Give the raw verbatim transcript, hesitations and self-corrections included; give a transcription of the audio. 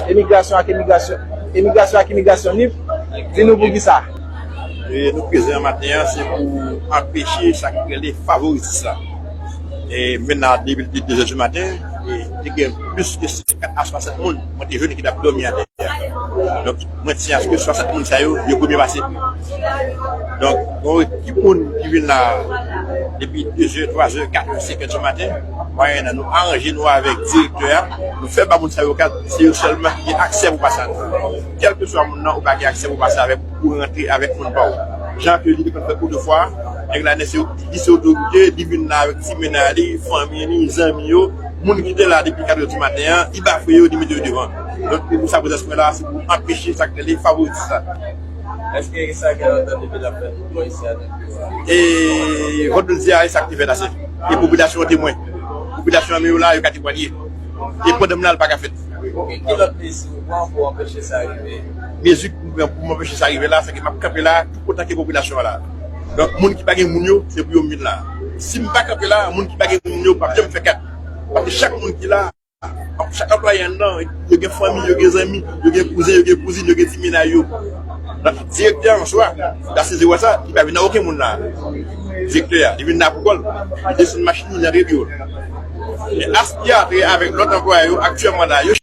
Emigrasyon ak Imigrasyon, Emigrasyon ak Imigrasyon Nip, di nou poukisa. E nou prezan maten an, se pou anpeche sa ki rele favoritis la. E menm nan depi de zè di maten, e te gen plis ke senkant a swasant moun mwen te jwenn ki t ap dòmi atè a. Donk, mwen tiyen aske swasant moun sa yo, yo premye pase. Donk, gon ekip moun ki vin la depi de zè, twa zè, kat è, senk è di maten, mwayennan nou aranje nou avèk direktè a, nou fè ba moun sa yo kat, se yo sèlman ki gen aksè pou pase atè. Kèlkeswa moun nan, ou pa gen aksè pou pase avèk, pou rantre avèk moun pa w. Jan ke li te konn fè otofwa, nèg la se li se otorite, li vin la avèk ti mennaj li, fanmi li, zanmi yo, moun ki te la depi kat è di maten an, li bafwe yo, li mete yo devan. Donk, se pou sa prezans mwen la, se pou anpeche sa k rele favoritis la. Èske sa gen lontan depi l ap fèt bò isi a nan peyi a? E vòt nou di a, e sa k te fèt ase. E popilasyon an temwen. Popilasyon an menm yo la, yo ka temwanye. E pandan m la, l pa ka fèt. Ki lòt mezi ou pran pou anpeche sa rive? Mezi m pran pou m anpeche sa rive la, se ke m ap kanpe la tout otan ke popilasyon an la. Donk, moun ki pa gen moun yo, se pou yo m vin la. Si m pa kanpe la, moun ki pa gen moun yo p ap janm fè kat. Paske chak moun ki la, chak anplwaye anndan, yo gen fanmi, yo gen zanmi, yo gen kouzen, yo gen kouzin, yo gen ti mennaj yo. Donk, direktè an swa, la sezi wè sa, li pa vin nan okenn moun la. Direktè a, li vin la pou kò l, li desann machin li nan revyo. Men aspirate avèk lòt anplwaye yo aktyèlman la, yo